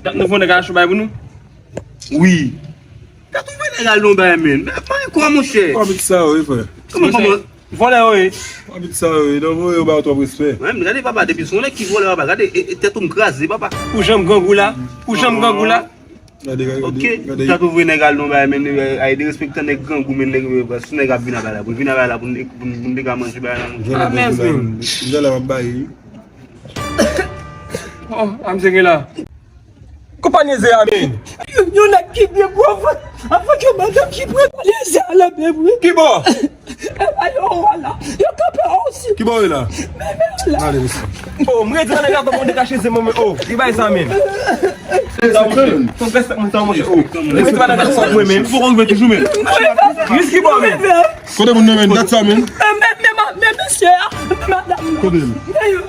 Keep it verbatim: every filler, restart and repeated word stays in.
Dat nouvo nèg a achou bay pou nou? Wi. Dat nouvo nèg al non bay men. Men pa kwa, monchè. Kòman sa, wi, frè? Kòman, kòman? Vòlè yo ye. Abit sa yo ye, non, voye yo ba yo twòp respè. Mwen menm, gade papa, depi se yon nèg ki vòlè papa, gade e, e, tèt ou m kraze papa. Ou janm grangou la, ou janm grangou la. Gade, gade, ok, gade. Kat ouvri nèg al non bay men, ay derespektan nèg grangou men nèg, si nèg ap vin a bay la, pou vin a bay la, pou n, pou n, pou n te ka manje bay la. Jwenn nèg grangou la, jwenn la m ap bay. Oh, a m senge la. Konpanyeze a men. Yon nèg ki byen gwo vant avèk yon madanm ki prepare ze a nan men wi. Ki bò? E ba yo wè la. Yo kanpe osi. Ki bò yo la? Men men la. Gade mesye. Oh, m redi nan gato mwen dekache ze mwen men. Oh, ki bay sa men. Fon vès mwen sa monte. Oh, redi nan gato mwen men. Fò konn toujou men. Jis ki bò men. Kote moun nan men? Dat sa men. Men men men men mesye a. Men madanm. Kote l? Men yo.